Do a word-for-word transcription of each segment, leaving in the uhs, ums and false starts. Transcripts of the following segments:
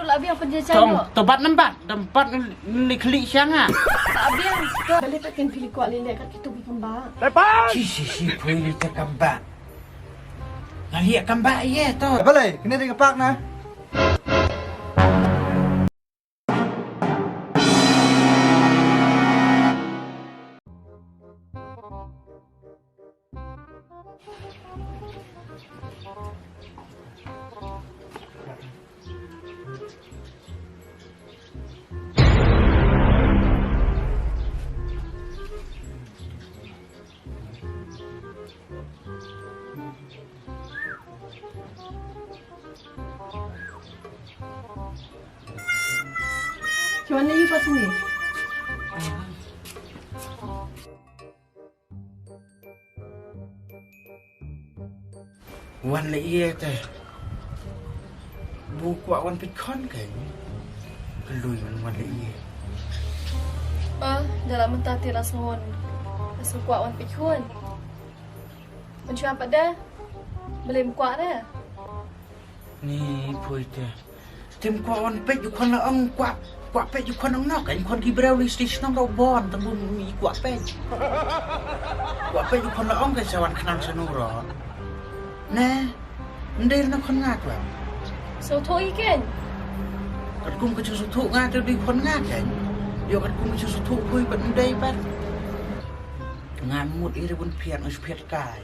Tah biang pynjah. Tong, to bat nambat, dam bat ngi khlieh shang ah. Tah biang, to. Balei pat kin phi kwah leh leh kat kitu ki kambah. Shi shi shi phui li te kambah. Nga liak kambah ïa to. Balei, kine dei ka park na. Ki wan leh ïa u pat sini. Wan leh ïa te. Bu kwah wan peit khun kein. Ka lui man wan leh ïa. Ba, da la mynta te la sngew wan. La sngew kwah wan peit khun. Mynshuwa pat de. Balei ym kwah de. Ni phui te. Te ym kwah wan peit ïa u khun la ong kwah, kwah peit ïa u khun ong noh, kan khun ki briew li station ong dau bon, tang bun ym kwah peit. Kwah peit ïa u khun la ong kan sa wan khnang sa nu ro. Ne, ym dei na khun nga kwah. Sngewthuh ïa kein. Katkum ka jingsngewthuh nga te dei khun nga kein. Ïoh katkum ka jingsngewthuh phui pat ym dei pat. Nga mut ïa ri bun phiat, nga shu phiat kai.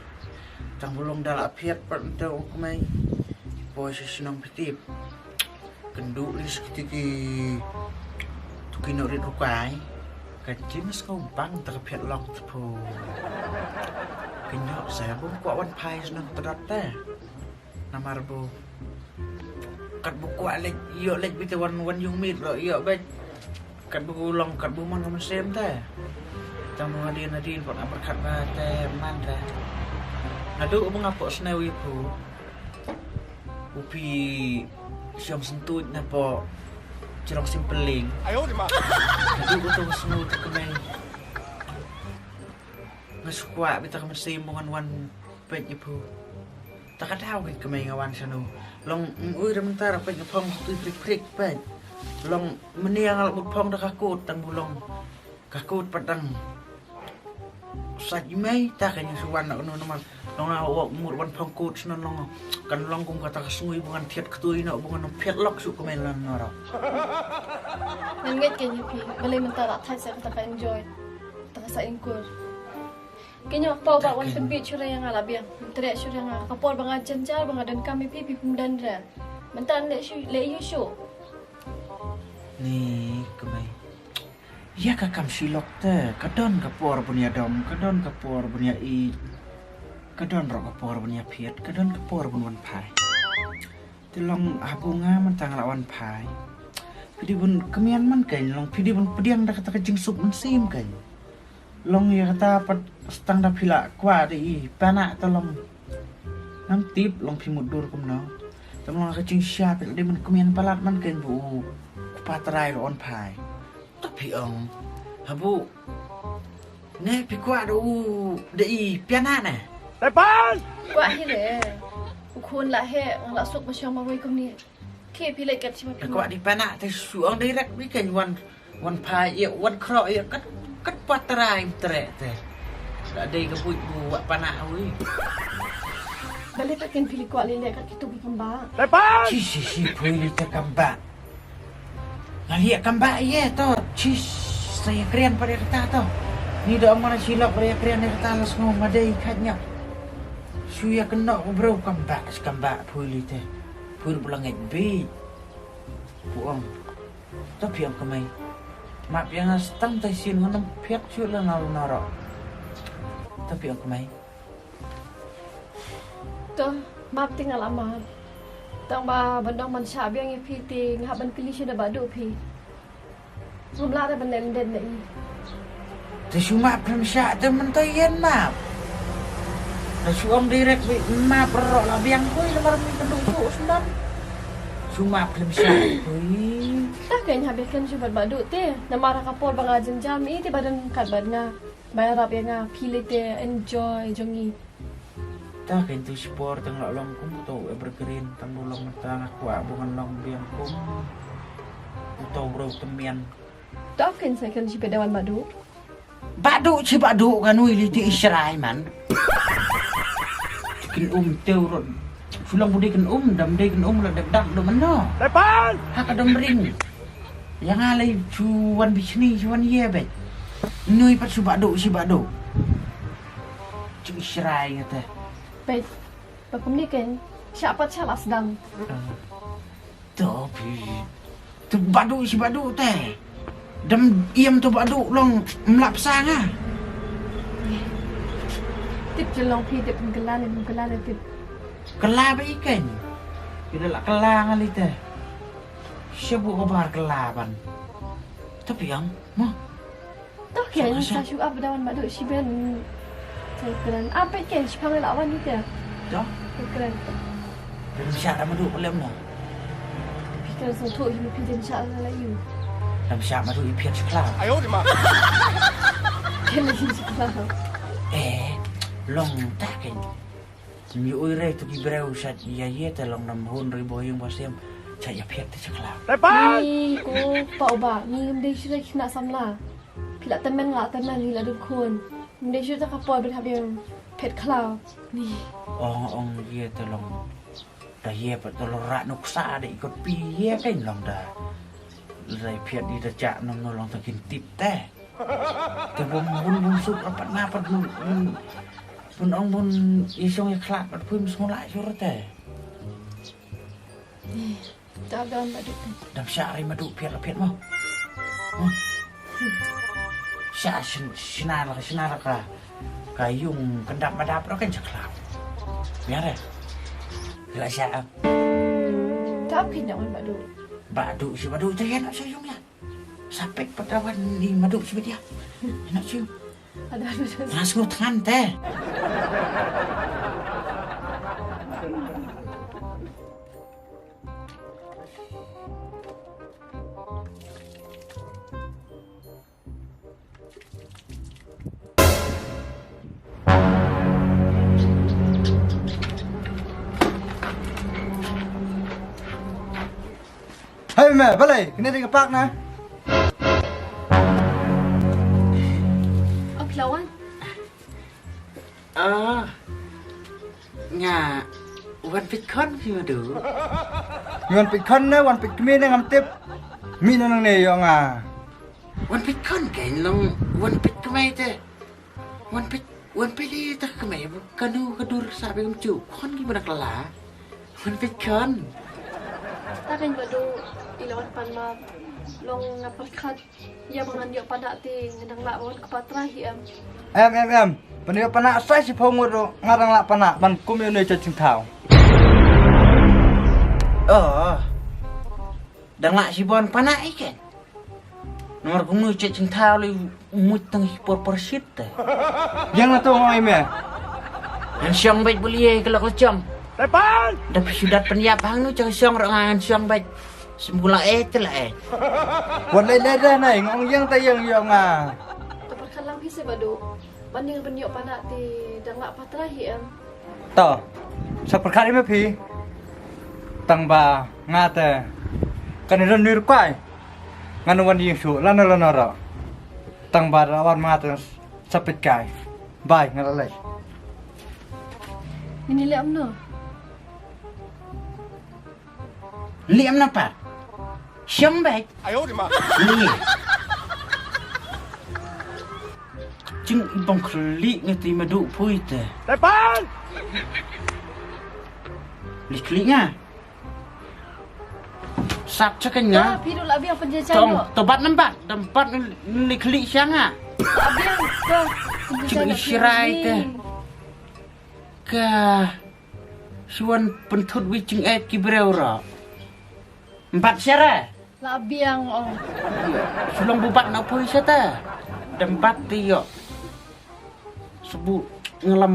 Tang ba long da la phiat pat nte u kmei. Poi sha shnong phi tip. Kynduh ri sa kiti ki. Tu ki nongrit rukai. Ka jingsngewbang ta ka phiat lok te pho. Kynduh sa bun kwah wan phai shnong tdot te. Namar ba. Kat ba kwah leit ïoh leit beit te wan wan ïung miet lo ïoh beit. Kat ba u long kat ba u mon ka mynsiem te. Tang ba hadien hadien pat nga pyrkhat ba te man te. Naduh ba nga pok sniew ïa phi. U phi shong syntuid na pok jrong simpling. Naduh ba to sngew te kmei. Nga shu kwah beit ta ka mynsiem ba ngan wan peit ïa phi. Ta ka daw kein kmei nga wan shano. Long ym ui da mynta ra peit nga phong tui phrik phrik peit. Long mynne nga la mut phong da ka kot tang ba long ka kot pat dang. Sait ïa mei ta kein shu wan na kano namar. Long nga wok mut wan phong kot shano long. Kan long kum kata ka sngi ba ngan thiat ktui noh ba ngan phiat lok shu kmei lan nora. Ngan ngeit kein ïa phi. Balei mynta la thait sa kata ka enjoy. Ta ka sa ingkur. Kein ïa pau ba wan pynbit shuh re ïa nga la biang. Treh shuh re ïa nga. Ka por ba nga jynjar ba nga donkam ïa phi phi pyndan re. Mynta leh shuh leh ïa shuh. Ni kmei. Ïa ka kam shilok te ka don ka por bun ïa dom ka don ka por bun ïa i. Ka don ro ka por bun ïa phiat ka don ka por bun wan phai. Te long ha bu nga mynta nga la wan phai. Phi dei bun kmian man kein long phi dei bun pdiang da kata ka jingsuk mynsiem kein. Long ïa kata pat stang da phi la kwah da i pana ta long. Ngam tip long phi mut dur kumno. Tam long ka jingshisha phi la dei man kmian palat man kein bu u kpa trai la on phai. Ta phi ong. Habu. Ne phi kwah da u da i piana ne. Tepan. Kwah hi le. U khun la he la suk ma shong ma wei kumni. Ke phi leh kat shi ma phi. Ka kwah di pana te shu ong direct bi kein wan wan phai ïa wan khroh ïa kat kat pat trai treh te. Da dei ka buit bu wah pana wi. Balei pat kin phi leh kwah leh leh kat kitu ki kambah. Tepan. Shi shi shi phui li te kambah. Nga liak kambah ïa to. Shi sa ïa krian pat ïa kata to. Ni da ong mana shilok ïa krian ïa kata la sngew ma dei khat nya. Shu ïa kynnoh u bro kambah shi kambah phui li te. Pur ba la ngeit beit. Pu ong. Ta phi ong kmei. Map ïa nga stang tai sien ngan ym phiat shuh la nga u naro. Ta phi ong kmei. To map te nga la map. Tang ba ban dang ban shah biang ïa phi te nga hap ban pili shuh da ba duh phi. Ngam lah da ban leh lyndet na i. Te shu map khlem shah te mynta ïen map. Te shu ong direct bi map rok la biang kui namar mi kynduh shu sendam. Shu map khlem shah kui. Ta kein hap ïa khlem shu bad ba duh te. Namar ka por ba nga jynjar mi te ba don kat bad nga. Ba ïarap ïa nga phi leh te enjoy jong i. Ta kein tu shi por tang la long kum to evergreen tang ba long mynta nga kwah ba ngan long biang kum. Uto bro kemian. Tok ken sa ken shi pedawan badu. Badu shi badu kanui li ti israi man. Kin um teu rot. Sulang budi kin um dam dei kin um la dak dak do mano. Tepan. Ha ka dom ring. Yang alai chuan bisni chuan ye bet. Nui pat shi badu shi badu. Chu israi ngate. Bet. Ba kumni ken, sha pat sha la sdang. To phi. To badu shi badu te. Dam iem to badu long mlap sanga. Tip je long phi tip mkelan mkelan tip. Kela ba iken. Kida la kela ngali te. Shabu kabar kela ban. Tapi yang, ma. Toh ken sa shu ap dawan madu shi ben. Sa kren ap ken shi pang la wan ni te. Toh. Kren. Dam sha madu lem na. Pi kren sa thoh hi pi dam sha la yu. Dam sha madu i phiat shi kla. Ayo di ma. Ken shi kla. Eh, long ta ken. Ym ïohi re to ki briew sha ïa ïa te long nam hun ri bo ïing bo sem sha ïa phiat te sha khlem. Ni ko pa u ba ni ngam dei shu rek na samla. Phi la temen nga temen hi la dun khun. Ngam dei shu ta ka por ben hap ïa phet khlaw. Ni. Ong ong ïa te long. Da ïa pat da lo ra nuksa de ikot pi ïa kain long da. Lai phiat i da chak nong no long ta kin tip te. Te bun bun bun suk rapat na pat bun bun bun ong bun i song i khlak pat pui mus ngulai sur te. Dam sha ri madu phiat la phiat mo. Sha shina la shina la ka ka yung kendap madap ra kan sha khlak. Biar ya. La sha. Dam kin wan madu. Badu shi badu te ya na sha yung ya. Sapek patavan ni madu shi badu ya. Na sha. Ada ada. Ras ngut kan te. Hai me, balai, kena ding pak na. Oklawan. Ah, nga wan pit khon ki madu. Wan pit khon ne, wan pit kmi ne ngam tip. Mi ne nang ne yo nga. Wan pit khon ke long wan pit kmi te. Wan pit, wan pit li ta kmi bu kanu kadur sa be ngam chu. Khon ki madu kala. Wan pit khon. Ta kan badu ila wan pan ma long nga pyrkhat. Ïa ba ngan ïoh panak te ngan dang lah ban kpa trai hi em. Em em em. Ban ïoh panak sai shi phong ngut ruh nga dang lah panak ban kum ïoh ne cha chingthaw. Oh. Dang lah shi bon panak i ken. Namar kum nu cha chingthaw li mut tang hi por por shit te. Yang na to ngai me. Ngan shong bait buli e kelok lechong. Tepan. Da phi sudat pynïap hang nu cha shong ruh ngan shong bait. Sembula eh te la eh. Wat leh leh dah nai ngong yang ta yang yong ah. To pyrkhat lang phi se badu. Ban ïa ban ïoh panak te dang lah patra hi em. To. Sa pyrkhat ïa me phi. Tang ba nga te kan ran nir kwai. Ngan wan ïing shu lano lano ro. Tang ba da wan ma te sa pyrkhat. Bai nga la leh. Ini leh amno. Liam na pat. Shong bek. Ayo di ma. Li. Jing ibang khlieh ngi ti madu pui te. Tepan. Li khlieh nga. Sap cha kan nga. Phi du la biang penjajan. Tong to bat nambat, nambat li khlieh sha nga. La biang to. Jing israi te. Ka Shu wan pynthut wi jingeh ki briew ruh. Mbat sha re. La biang ong. Shu long bubat na poi sha ta. Dam bat ti yo. Sbu ngalam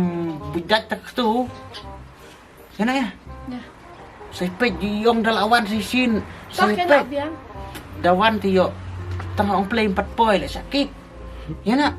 budat tak tu. Ya na ya. Ya. Sai pet di yong dal awan si sin. Sai pet. Dawan ti yo. Tang ong play empat poi le sakit. Ya na.